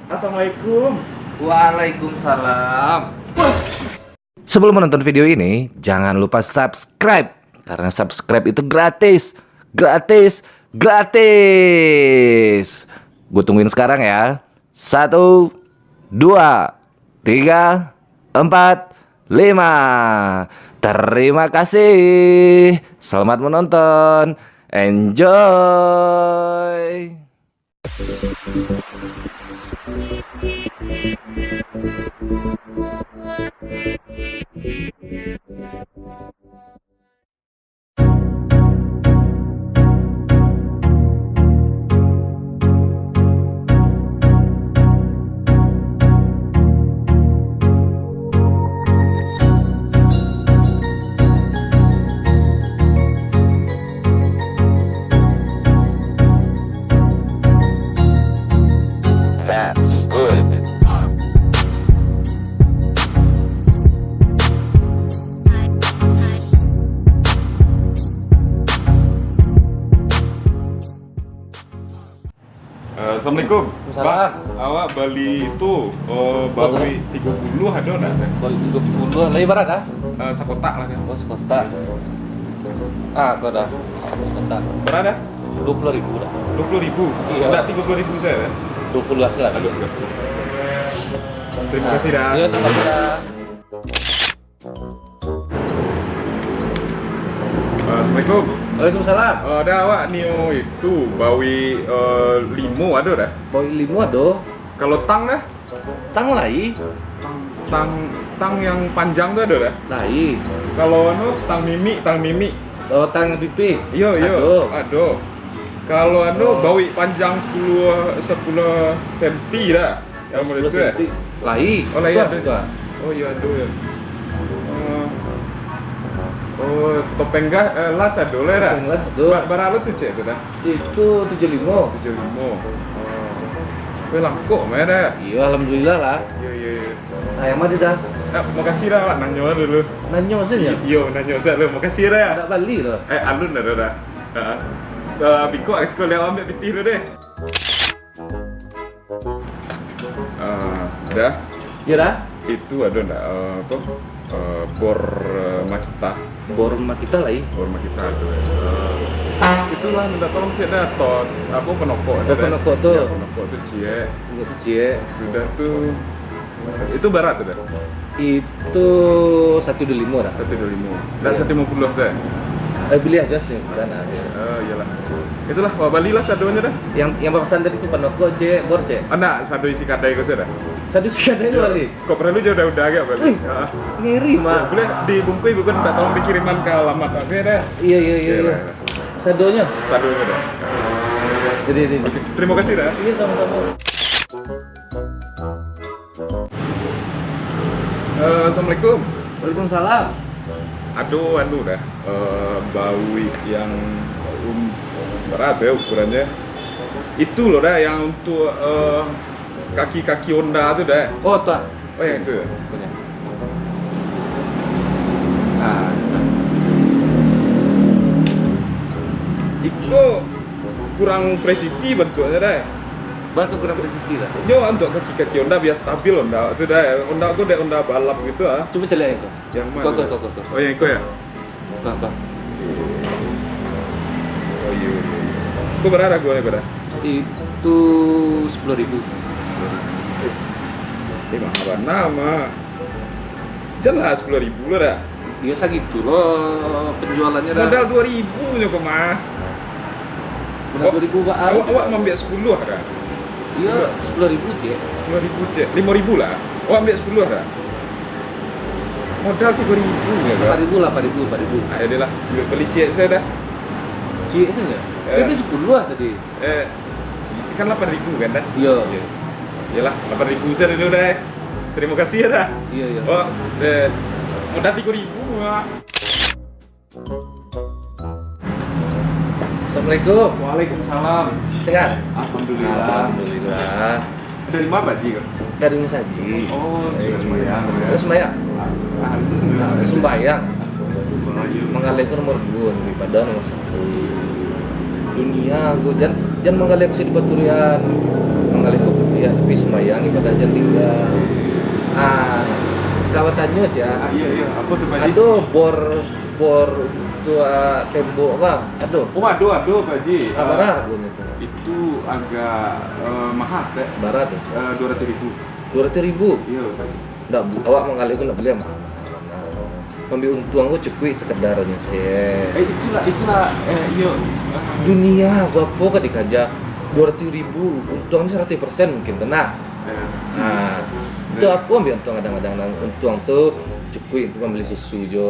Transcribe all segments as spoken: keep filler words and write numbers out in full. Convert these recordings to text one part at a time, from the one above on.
Assalamualaikum. Waalaikumsalam. Sebelum menonton video ini, jangan lupa subscribe. Karena subscribe itu gratis. Gratis. Gratis. Gue tungguin sekarang ya. Satu, dua, tiga, empat, lima. Terima kasih. Selamat menonton. Enjoy. That's good. Eh, Assalamualaikum. Waalaikumsalam. Pak, awak bali itu, eh, bawik tigo puluah ado ndak? Bawik tigo puluah, lai bara dah? Eh, sakotak lah kan. Oh, sakotak. Ah, ko dah. Sakotak. Bara dah? Dua puluah ribu dah. Dua puluah ribu? Iyo. Ndak tigo puluah ribu sajo, eh? Dua puluah lah. Aduh, terima kasih. Terima kasih dah. Iyo, sama-sama. Assalamualaikum. Waalaikumsalam. Eh, dah awak nio itu, bawik, eh, limo ado dah? Bawik limo ado. Kalau tang dah? Tang lai. Tang, tang, tang yang panjang tu ado dah? Lai. Kalau anu, tang mimik, tang mimik. Oh, tang pipih? Iyo, iyo. Ado. Ado. Kalau anu, oh, bawik panjang sepuluh, sepuluh senti dah. Yang model tu, eh? Lai. Oh, lai ado. Itu ado. Oh, iyo, ado, yo. Oh. Oh, topeng ga-, eh, las ado lah, dah? Topeng las ado. Ba-, bara lo tu, Cek, tu, dah? Itu tujuah limo. Tujuah limo. Oh. Weh, langkok mah, dah? Iyo, alhamdulillah lah. Iyo, iyo, iyo. Nah, yang mana, dah? Eh, makasih, dah, awak nanyo dulu. Nanyo sajo? I-, iyo, nanyo sajo dulu. Makasih, dah. Ndak bali, dah. Eh, alun, dah, dah, dah. Ha. Eh, biko, aku lihat ambiak pitih dulu, deh. Ah, dah. Yo, dah. Itu ado ndak, eh, apo? Eh, bor, eh, Makita. Bor Makita lai. Bor Makita ado, yo. Eh, itulah minta tolong ciek dah, to-, apo, panokok tu, dah. Panokok tu. Yo, panokok tu ciek. Panokok tu ciek. Sudah tu, itu bara tu dah? Itu satu dua limo dah. Satu dua limo. Ndak satu limo puluah sajo? Eh, bili ajo sih, bukan, ah. Oh, iyolah. Itulah, wak balilah sadonyo dah. Yang, yang bapasan tadi tu panokok, ciek, bor, ciek? Ah, ndak, sado isi kadai ko sajo dah. Sado isi kadai tu bali? Kok paralu jo udah-udah agak bali. Wih, ngeri, Mak. Buliah dibungkuih, bukan minta tolong dikiriman ka alamat. Oke dah. Iyo, iyo, iyo, iyo. Sadonyo? Oke, dah, dah. Sadonyo dah. Jadi, jadi. Oke, terima kasih dah. Iyo, samo-samo. Eh, assalamualaikum. Waalaikumsalam. Ado anu dah, eh, bawik yang, um, bara tu yo ukurannyo. Itu lo dah yang untuk, eh, kaki-kaki Honda tu dah. Oh, tu, ah. Oh, yang itu yo? Punyo. Ah. Iko kurang presisi bantuaknyo dah. Bantuak kurang presisi lah. Nyo, untuak kaki-kaki Honda biar stabil Honda tu dah. Honda ko dek Honda balap gitu ah. Cubo caliak ko. Yang mana? Ko, ko, ko, ko, ko. Oh, yang iko yo? Ko, ko. Oh, iyo, iyo, iyo. Ko bara hargonyo ko dah? Itu sapuluah ribu. Sapuluah ribu. Eh, mahal bana, Mak. Jan lah sapuluah ribu lah dah. Iyo, sagitu lo penjualannyo dah. Modal duo ribu nyo ko mah. Modal duo ribu ba-, awak, awak maambiak sapuluah dah. Iyo, sapuluah ribu, ciek. Sapuluah ribu, ciek. Limo ribu lah. Awak ambiak sapuluah dah. Modal tigo ribu nyo ko. Ampek ribu lah, ampek ribu, ampek ribu. Ah, yo lah. Bali ciek sajo dah. Ciek sajo? Eh. Tapi sapuluah tadi. Eh, kan lapan ribu kan dah? Iyo. Iyo. Iyolah, lapan ribu sajo dulu dah. Terima kasih yo dah. Iyo, iyo. Oh, eh, modal tigo ribu, Mak. Assalamualaikum. Waalaikumsalam. Sehat? Alhamdulillah. Alhamdulillah. Dari ma, Pak Haji, ko? Dari Musaji. Oh, dari sumbayang, yo? Dari sumbayang. Ah, alhamdulillah. Sumbayang. Manggaleh ko nomor duo, daripada nomor satu. Dunia ko, jan, jan manggaleh ko di baturian. Manggaleh ko baturian, tapi sumbayang. Yang ibadah jan tingga. Ah, kawa tanyo, Cak. Ah, iyo, iyo. Apo tu, Pak Haji? Ado bor, bor tu, ah, tembok apa? Ado. Oh, ado, ado, Pak Haji. Ah, bara hargonyo tu? Itu agak, eh, mahal, Pak. Bara tu? Eh, dua ratus ribu. Dua ratus ribu? Iyo, Pak Haji. Ndak, bu-, awak manggaleh tu ndak bali yang mahal-mahal. Nah, mambiak untuang ko cukuik sekedarnyo se. Eh, itulah, itulah, eh, iyo. Dunia, apo ka dikaja? Dua ratus ribu, untuang ni saratus persen mungkin tu, nak. Eh. Nah, itu aku ambiak untuang kadang-kadang, nah, untuang tu cukuik untuk mambali susu jo,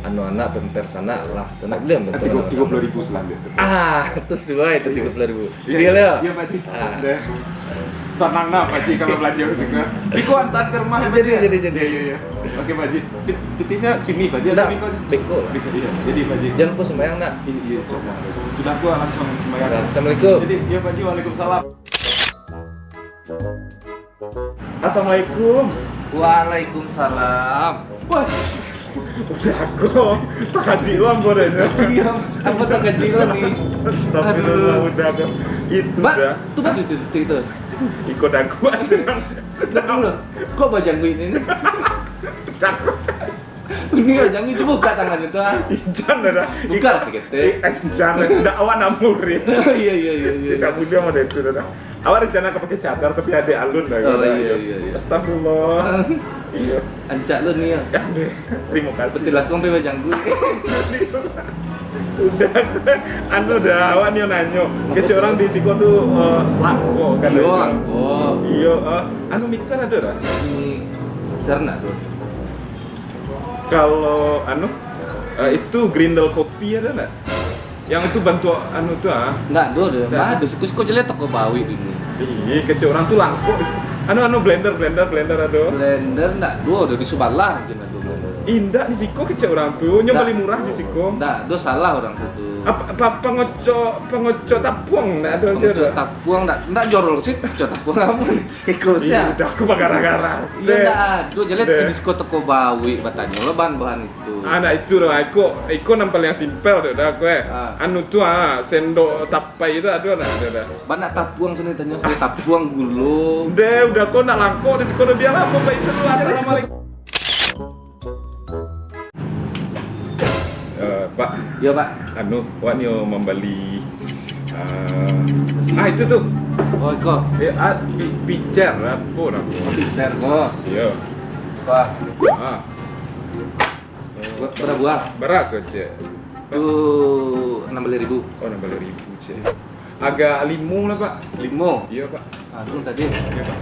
anu, anak, pampers anak lah. Tu nak bali ambiak untuang kadang-kadang. Tigo puluah ribu salanjuik tu. Ah, tu suai tu, tigo puluah ribu. Iyo, deal, iyo, yo? Iyo, Pak Haji. Ah. Deh. Sanang nah, Pak Haji, kalau balanjo ka siko. Iko antaan ka rumah, Pak Haji, yo? Jadi, jadi. Iyo, iyo, iyo. Oke, Pak Haji. Pit-, pitihnyo kini, Pak Haji, atau beko? Ndak, beko. Beko, iyo. Jadi, Pak Haji. Jan lupo sumbayang, nak. Iyo, iyo, insyaallah. Sudah tu langsung sumbayang. Assalamualaikum. Jadi, iyo, Pak Haji, waalaikumsalam. Assalamualaikum. Waalaikumsalam. Wah, jago. Takaji lo ambo deh. Iyo, apo takaji lo ni? Astagfirullah, aduh. Udah, udah. Itu dah. Ba, tu ba tu, tu, tu, tu. Iko dagu sedang. Sedang lo. Kok bajangguik ni? Dagu. Ini aja, ini cubo buka tangan itu, ah. Ijan dah. Buka lah saketek. Eh, eh, ijan dah. Ndak, awak nak murid. Iyo, iyo, iyo, iyo. Tidak mudah model itu dah. Awak rencana ka pakai cadar, tapi adek alun dah. Oh, iyo, iyo, iyo. Astagfirullah. Iyo. Ancak lo ni, yo. Ya, deh. Terima kasih. Betul lah, kau sampai bajangguik. Udah. Anu dah, awak ni nanyo. Apo tu? Kecek urang di siko tu, eh, langko kan? Iyo, langko. Iyo, eh, anu, mixer ado dah? Mixer ndak ado. Kalau anu, eh, itu grinder kopi ado ndak? Yang itu bantuak anu tu, ah. Ndak ado doh. Ndak ado. Bah, ado siko-siko jelek toko bawik dulu. Ih, kecek urang tu langko di si-, anu, anu, blender, blender, blender ado. Blender ndak ado doh, di subalah je ndak ado blender. Indak di siko kecek urang tu, nyo bali murah di siko. Ndak ado, salah urang tu, tu. Apa, apa, pangocok, pangocok tapuang ndak ado je dah? Pangocok tapuang ndak, ndak jorol sih, pangocok tapuang apo ni? Siko sia. Ih, udah aku bagara-gara. Iyo, ndak ado, jelek di siko toko bawik, batanyo lah bahan-bahan itu. Ah, ndak itu doh, iko, iko nan paliang simpel tu dah, aku, eh. Ah. Anu tu, ah, sendok tapai tu ado ndak? Ado dah. Banyak tapuang sini, tanyo sini, tapuang gulo. Deh, udah, kau nak langkok di siko, biarlah aku pai selu. Assalamualaikum. Eh, Pak. Yo, Pak. Anu, wak nio mambali, eh, ah, itu tu. Oh, iko. Eh, ah, pi-, picer, apo namo? Oh, picer ko. Iyo. Pak. Ah. Ba-, bara buah? Bara ko, Cek? Tu anam baleh ribu. Oh, anam baleh ribu, Cek. Agak limo lah, Pak. Limo? Iyo, Pak. Ah, tu tadi. Iyo, Pak.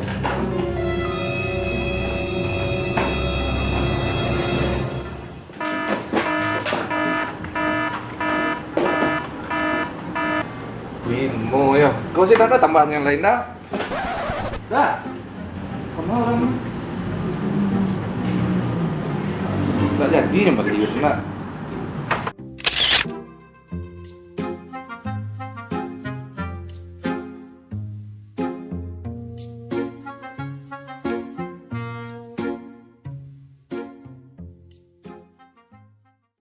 Limo, yo. Kau sih tak ada tambahan yang lain, dah? Dah. Kama urang ni? Tak jadi nyo bali duit nak.